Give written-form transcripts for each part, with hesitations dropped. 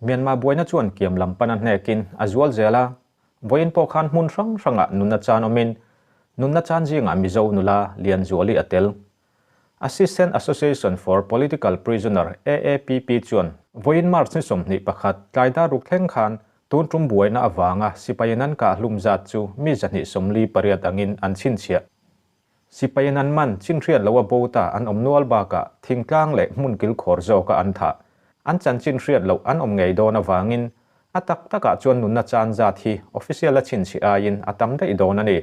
Myanmar buaina chuan kiam lam pana hnekin a zual zel a, vawiin pawh khan hmun hrang hrangah nunna chan awmin nunna chan zingah Mizo nula Lianzuali a tel. Assistant Association for Political Prisoner, AAPP, chuan vawiin March ni 21 tlaidar ruk thleng khan tun tum buaina avanga sipaiin an kah hlum zat chu mi 148 angin an chhinchhiah. Sipaiin an man chin hriat loha bo ta an awm nual bakah thingtlang leh hmun kilkhawr zawka an thah. An chanchin hriat loh an awm ngei dawn avangin a tak takah chuan nunna chan zat hi official a chhinchhiah aiin a tam daih dawn a ni.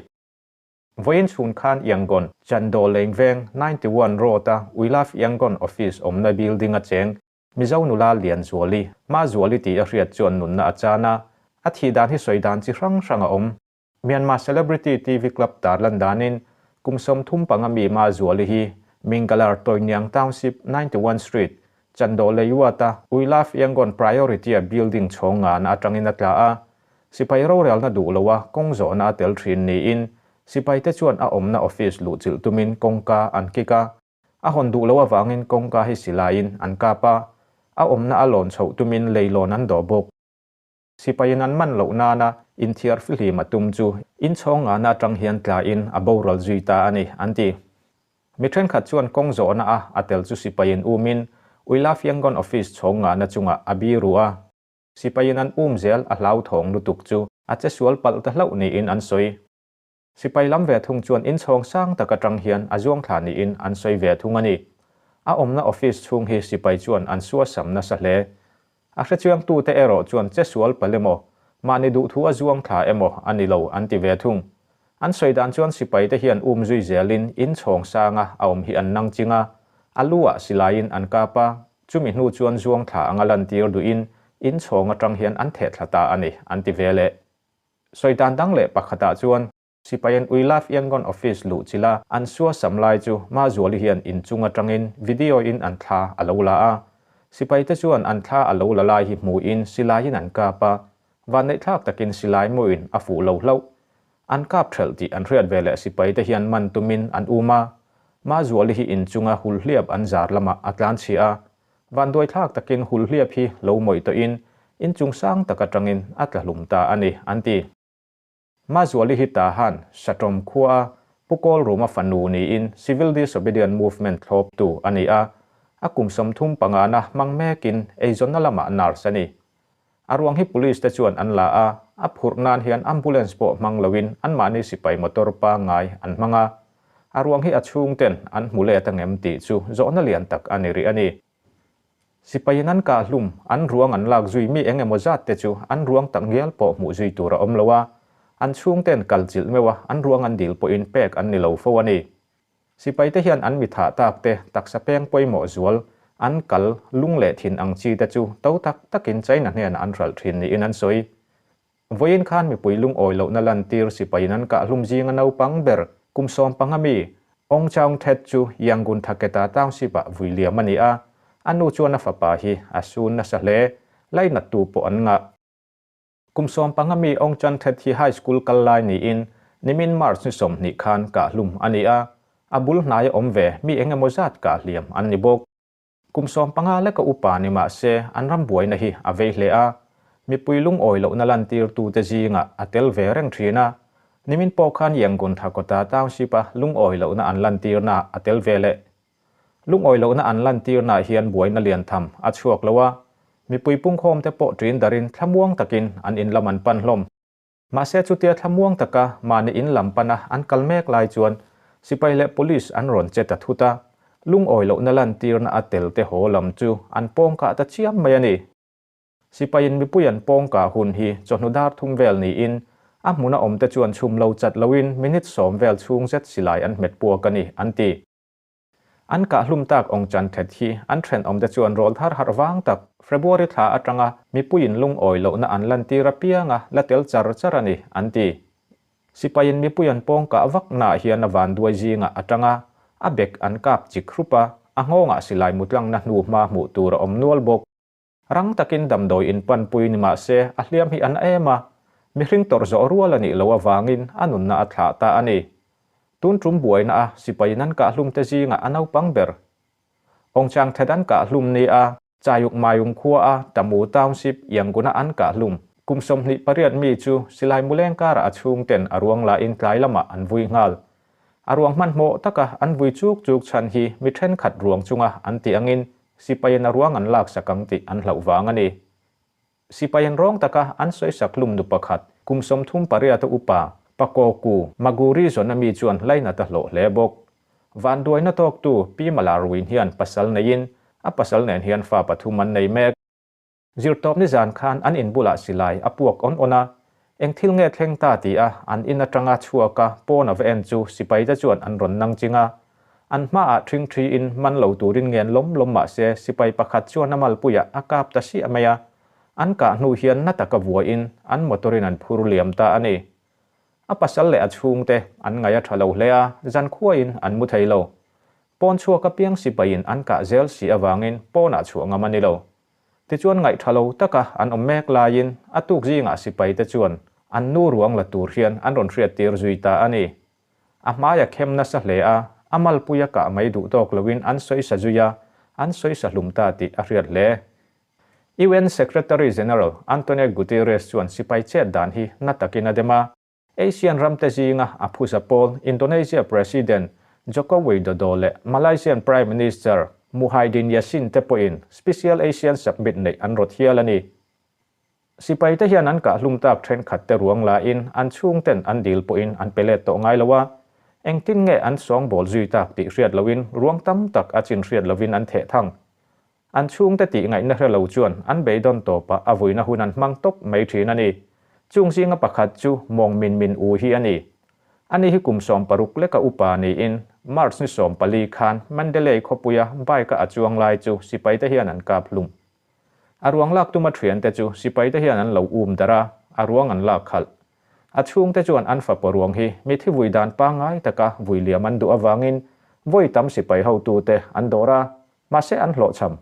Vawiin chhun khan Yangon, Chandol Lengveng, 91 Road-a We Love Yangon office awmna building a cheng Mizo nula Lianzuali, Mazuali tih a hriat chuan nunna a chan a, a thih dan hi sawi dan chi hrang hrang a awm. Myanmar Celebrity TV Club tarlan danin kum 35 mi Mazuali hi Mingalar Toiniang Township 91 Street, Chandawh Leiuata We Love Yangon Priority a building chhawng ngana atangin a tla a. Sipai rorelna duh loa kawng zawhna a tel thin niin sipai te chuan a awmna office luhchilh tumin kawngka an kik a. A hawn duh loh avangin kawngka hi silaiin an kap a, a awmna a lawn chhoh tumin leilawn an dawh bawk. Sipaiin an man loh nana inthiar fihlim a tum chu inchhawng ngana atang hian tlain a boral zui ta a ni, an ti. Mi thenkhat chuan kawng zawhna a a tel chu sipaiin umin We Love Yangon office chhawng ngana chungah a biru a. Sipaiin an um zel a hlauthawng lutuk chu a che sual palh ta hlauh niin an sawi. Sipai lam ve thung chuan inchhawng sang tak atang hian a zuang thla niin an sawi ve thung a ni. A awmna office chhung hi sipai chuan an suasam nasa hle. A hrechiangtute erawh chuan che sual palh emaw, mahni duhthu a zuang thla emaw a ni lo an ti ve thung. An sawi dan chuan sipaite hian um zui zelin inchhawng sanga a awm hi an nang ching a, a lu ah silaiin an kap a, chumi hnu chuan zuang thla anga lantir duhin inchhawng atang hian an theh thla ta a ni an ti ve leh. Sawi dan dang leh pakhatah chuan Sipaiin We Love Yangon office luh chila an suasam lai chu Mazuali hian inchung atangin video in an thla a lo la a. Sipaite chuan an thla a lo la lai hi hmuhin silaiin an kap a, vanneihthlak takin silai muin a fuh lo hlauh. An kap thelh tih an hriat veleh sipaite hian man tumin an um a. Mazuali hi inchunga hulhliap an zar lamah a tlanchhia a, Vanduaithlak takin hulhliap hi lo mawih tawhin inchung sang tak atangin a tla hlum ta a ni, an ti. Mazuali hi Tahan, Satawm khuaa Pu Kawlruma fanu niin Civil Disobedient Movement thlawptu a ni a, a kum 35 na hmang mekin eizawnna lamah nurse a ni. A ruang hi police te chuan an la a, a phurh nan hian ambulance pawh hmang loin anmahni sipai motor pangngai an hmang a. A ruang hi a chhungten an hmu let angem tih chu zawhna lian tak a ni rih a ni. Sipaiin an kah hlum, an ruang an lak zui mi eng emaw zat te chu an ruang tak ngial pawh hmuh zui tur a awm lo a, an chhungten kal chilh meuh a, an ruang an dil pawhin pek an ni lo fo a ni. Sipaite hian an mi thah tak te, taksa peng pawimawh zual, an kal, lung leh thin ang chi te chu to tak takin China hnenah an hralh thin niin an sawi. Vawiin khan mipui lungawi lohna lantir sipaiin an kahhlum zinga naupang ber kum 15 mi Aung Chaung Thet chu Yangon Thaketa Township-ah vui liam a ni a, a nu chuan a fapa hi a sun nasa hle, lainattu pawh an ngah. Kum 15 mi Aung Chan Thet hi high school kal lai niin nimin March ni 20 khan kahhlum a ni a, a bul hnaia awm ve mi eng emaw zat kahhliam an ni bawk. Kum 15 leka upa ni mah se an ram buaina hi a vei hle a, mipui lungawi lohna lantirtute zingah a tel ve reng thin a, nimin pawh khan Yangon Thakota Township-a lungawi lohna an lantirna a tel ve leh. Lungawi lohna an lantirnaah hian buaina lian tham a chhuak lo a, mipui pungkhawmte pawh ṭin darin thlamuang takin an in lam an pan hlawm. Mahse chutia thlamuang taka mahni in lam pana an kal mek lai chuan sipai leh police an rawn che ta thut a, lungawi lohna lantirna a tel te haw lam chu an pawngkah ta chiam mai a ni. Sipaiin mipui an pawngkah hun hi chawhnu dar thum vel niin a hmuna awmte chuan chhum lo chat loin minute 10 vel chhung zet silai an hmet puak a ni, an ti. An kahhlum tak Aung Chan Thet hi an thenawmte chuan rawl thar harh vang tak February thla atanga mipuiin lungawi lohna an lantir apianga la tel char char a ni, an ti. Sipaiin mipui an pawng kah vak naah hian a vanduai zingah atanga a bek an kap chik hrup a, a nghawngah silai mutlangna hnu hma hmuh tur a awm nual bawk. Rang takin damdawi in panpui ni mah se a hliam hi a na em a, mihring tawrh zawh rual a nih loh avangin a nunna a thlah ta a ni. Tun tum buaina a sipaiin an kahhlum te zingah a naupang ber. Awngchang Thet an kahhlum ni a. Chayuk Mayung khua a Tamu Township, Yangon-a an kah hlum. Kum 28 mi chu silai muleng karah a chhungten a ruang lain tlai lamah an vui nghal. A ruang hmanhmawh taka an vui chuk chuk chhan hi mi thenkhat ruang chunga an tih angin sipaiin a ruang an laksak ang tih an hlauh vang a ni. Sipaiin rawng taka an sawisak hlum nu pakhat, kum 38 a upa, Pakoku Maguri zawn ami chuan lainat a hlawh hle bawk. Vanduaina tawktu Pi Malarwin hian pasal neiin a pasal nen hian fa pathum an nei mek. Zirtawp nizan khan an in bulah silai a puak awn awn a, eng thil nge thleng ta ti a an in atanga chhuak a pawn a va en chu sipaite chuan an rawn nang ching a. An hmaah ṭhing ṭhiin man lo turin ngen lawm lawm mah se sipai pakhat chuan a malpuiah a kap ta siah mai a. An kah hnu hian na taka vuahin an motor-in an phur liam ta a ni. A pasal leh a chhungte an ngaih a tha lo hle a, zankhuain an mu thei lo. Pawn chhuak apiang sipaiin an kah zel si avangin pawnah chhuah ngam a ni lo. Tichuan ngaih tha lo taka an awm mek laiin a tuk zingah sipaite chuan an nu ruang la tur hian an rawn hriattir zui ta a ni. A hmai a khem nasa hle a, a malpui a kah mai duh tawk loin an sawisa zui a, an sawisa hlum ta tih a hriat hle. UN Secretary General Antonio Guterres chuan sipai chet dan hi na takin a dem a. Asian ramte zinga a phusa pawl Indonesia President Joko Widodo leh Malaysian Prime Minister Muhyiddin Yassin te pawhin Special Asian Summit neih an rawt hial a ni. Sipaite hian an kahhlum tak thenkhat te ruang lain an chhungten an dil pawhin an pe let tawh ngai lo a, engtin nge an sawngbawl zui tak tih hriat loin ruang tam tak a chin hriat loin an theh thang. An chhungte tih ngaihna hre lo chuan an beidawn tawpah a vuina hun an hmang tawp mai thin a ni. Chung zinga pakhat chu Mawng Min Min U hi a ni. Ani hi kum 16 leka upa niin March ni 14 khan Mandalay khawpuia bike-a a chuang lai chu sipaite hian an kap hlum. A ruang lak tuma thiante chu sipaite hian an lo um darh a, a ruang an lak khalh. A chhungte chuan an fapa ruang hi mithi vui dan pangngai taka vui liam an duh avangin vawi tam sipai hotute an dawr a, Mahse an hlawhchham.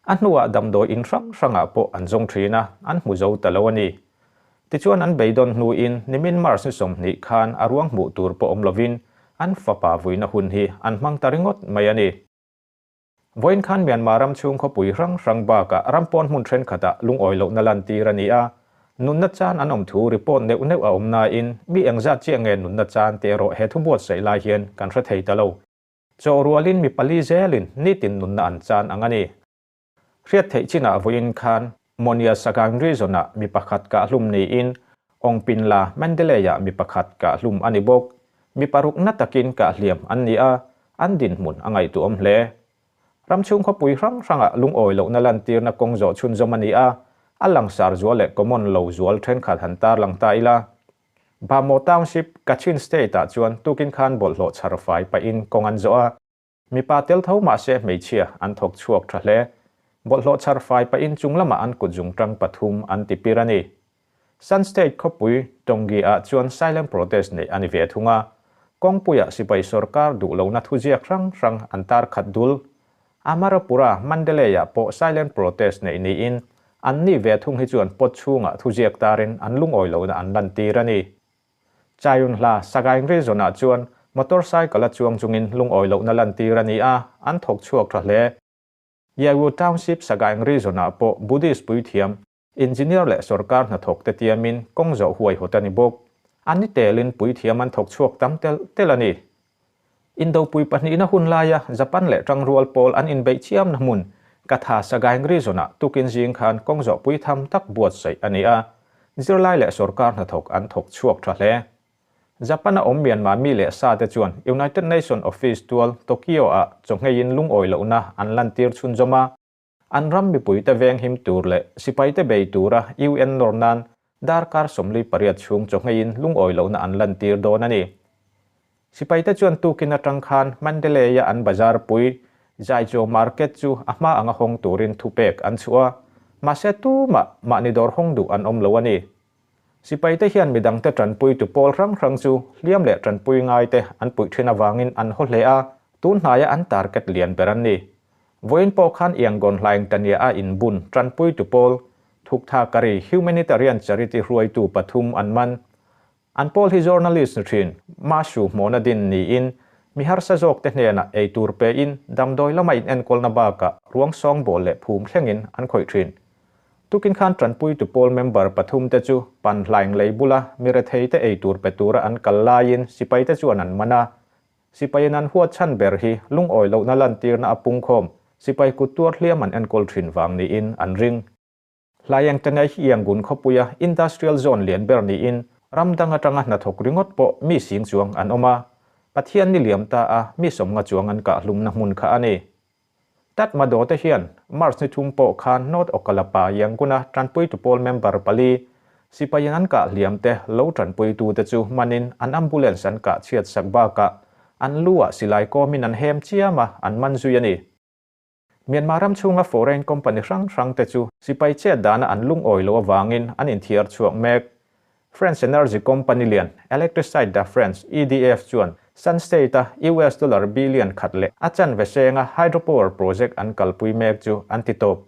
A hnuah damdawi in hrang hrangah pawh an zawng thin a, an hmu zo ta lo a ni. Tichuan an beidawn hnuin nimin March ni 20 khan a ruang hmuh tur pawh awm lovin an fapa vuina hun hi an hmang ta ringawt mai a ni. Vawiin khan Myanmar ram chhung khawpui hrang hrang bakah ram pawn hmun thenkhatah lungawi lohna lantir a ni a, nunna chan an awm thu report neuh neuh a awm nain mi engzat chiah nge nunna chan tih erawh he thu buatsaih lai hian kan hre thei ta lo. Chaw rualin mi pali zelin nitin nunna an chan ang a ni. Hriat theih chinah vawiin khan Monia Sagaing Region-ah mi pakhat kah hlum niin Ongpinla, Mandalay-ah mi pakhat kah hlum a ni bawk. Mi paruk na takin kah hliam an ni a, an dinhmun a ngaihtuahawm hle. Ram chhung khawpui hrang hrangah lungawi lohna lantirna kawng zawh chhunzawm a ni a, a langsar zual leh common lo zual thenkhat han tarlang ta ila. Bhamo Township, Kachin State-ah chuan tukin khan bawlhhlawh chhar fai pahin kawng an zawh a. Mipa tel tho mahse hmeichhia an thawk chhuak tha hle. Bawlhhlawh chhar fai pahin chung lamah an kut zungtang pathum an ti pir a ni. Shan State khawpui Tonggi-ah chuan silent protest neih a ni ve thung a. Kawngpuiah sipai sawrkar duh lohna thuziak hrang hrang an tar khat dul. Amarapura, Mandalay-ah pawh silent protest neih niin an ni ve thung hi chuan pot chhungah thuziak tarin an lungawi lohna an lantir a ni. Chayun hla Sagaing Region-ah chuan motorcycle-a chuang chungin lungawi lohna lantir a ni a, an thawk chhuak tha hle. Yawu Township Sagaing Region-ah pawh Buddhist puithiam, Engineer leh sorkar hnathawk te tiamin kawng zawh huaihawt a ni bawk. An ni telin puithiam an thawk chhuak tam telh telh a ni. Indopui pahnihna hun laia Japan leh Tangrual pawl an inbeih chiamna hmun Katha Sagaing Region-ah tukin zing khan kawng zawh pui tham tak buatsaih a ni a, zirlai leh sorkar hnathawk an thawk chhuak tha hle. Japan-a awm Myanmar mi leh sa te chuan United Nation Office tual Tokyo-ah chawhngeiin lungawi lohna an lantir chhunzawm a. An ram mipuite venghim tur leh sipaite bei tura UN nawr nan darkar 48 chhung chawhngeiin lungawi lohna an lantir dawn a ni. Sipaite chuan tukin atang khan Mandalay-a an bazar pui Zaijo Market chu a hma anga hawng turin thupek an chhuah a, mahse tumah mahni dawr hawng duh an awm lo a ni. Sipaite hian midangte tanpuitu pawl hrang hrang chu hliam leh tanpui ngaite an puih thin avangin an haw hle a, tun hnaia an target lian ber an ni. Vawiin pawh khan Yangon hlaing tania a inbun tanpuitu pawl Thuktha Kari Humanitarian Charity hruaitu pathum an man. An pawl hi journalist ni thin, Mashu hmawna din niin Mi harsa zawkte hnenah ei tur pein damdawi lama inenkawlna bakah ruang sawngbawl leh phum thlengin an khawih thin. Tukin khan tanpuitu pawl member pathumte chu Panhlaing lei bula mi retheite ei tur pe tura an kal laiin sipaite chuan an man a. Sipaiin an huat chhan ber hi lungawi lohna lantirna a pungkhawm sipai kut tuar hliam an enkawl thin vang niin an ring. Hlaieng te nei hi Yangon khawpuia industrial zone lian ber niin ram dang atanga hnathawk ringawt pawh mi sing chuang an awm a, Pathian ni liam ta a mi sawmnga chuang an kahhlumna hmun kha a ni. Tatmadaw te hian March ni thum pawh khan North Okkalapa Yangon-a tanpuitu pawl member pali sipaiin an kah hliam te lo tanpuitute chu manin an ambulance an kah chhiat sak bakah an lu ah silai kawmin an hem chiam a, an man zui a ni. Myanmar ram chhunga foreign company hrang hrang te chu sipai chet dana an lungawi loh avangin an inthiar chhuak mek. French energy company lian Electricite de France, EDF, chuan Shan State-a US dollar billion khat leh a chanve senga hydropower project an kalpui mek chu an ti tawp.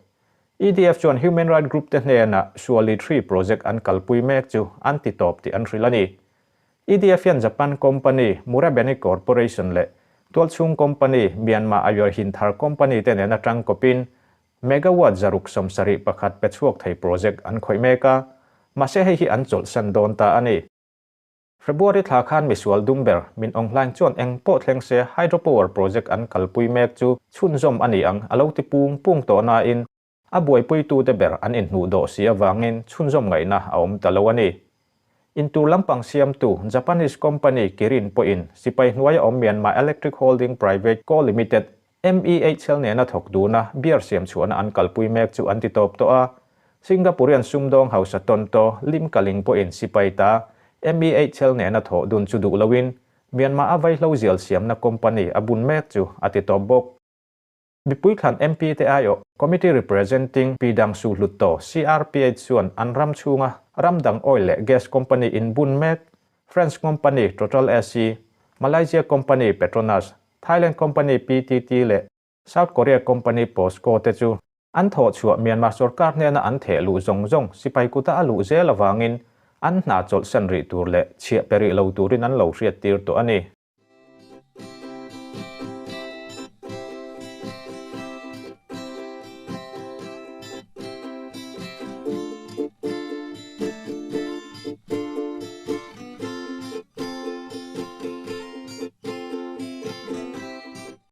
EDF chuan human right group te hnenah Suali 3 project an kalpui mek chu an ti tawp tih an hrilh a ni. EDF hian Japan company Murabeni Corporation leh tualchhung company Myanmar Ayuar Hinthar Company te nen atang kawpin megawatt 671 pe chhuak thei project an khawih mek a, mahse hei hi an chawlhsan dawn ta a ni. February thla khan misual dum ber Min Aung Hlaing chuan eng pawh thleng se hydropower project an kalpui mek chu chhunzawm a ni ang a lo ti pung pung tawh nain A buaipuitute ber an inhnuh dawh si avangin chhunzawm ngaihna a awm ta lo a ni. Intur lampang siamtu Japanese company Kirin pawhin sipai hnuaia awm Myanmar Electric Holding Private Co Limited, MEHL, nena thawk duna beer siam chhuahna an kalpui mek chu an ti tawp tawh a. Singaporean sumdawng hausa tawntaw Lim Kaling pawhin sipai ta MEHL nena thawh dun chu duh loin Myanmar a vaihlo zial siamna company a bun mek chu a ti tawp bawk. Mipui thlan MP te aiawh Committee Representing Pidangsu Hluttaw, CRPH, chuan an ram chhunga ram dang oil leh gas company in bun mek, French company Total SE, Malaysia company Petronas, Thailand company PTT leh South Korea company POSCO te chu an thawh chhuah Myanmar sorkar hnena an theh luh zawng zawng sipai kuta a luh zel avangin an hna chawlhsan rih tur leh chhiah pe rih lo turin an lo hriattir tawh a ni.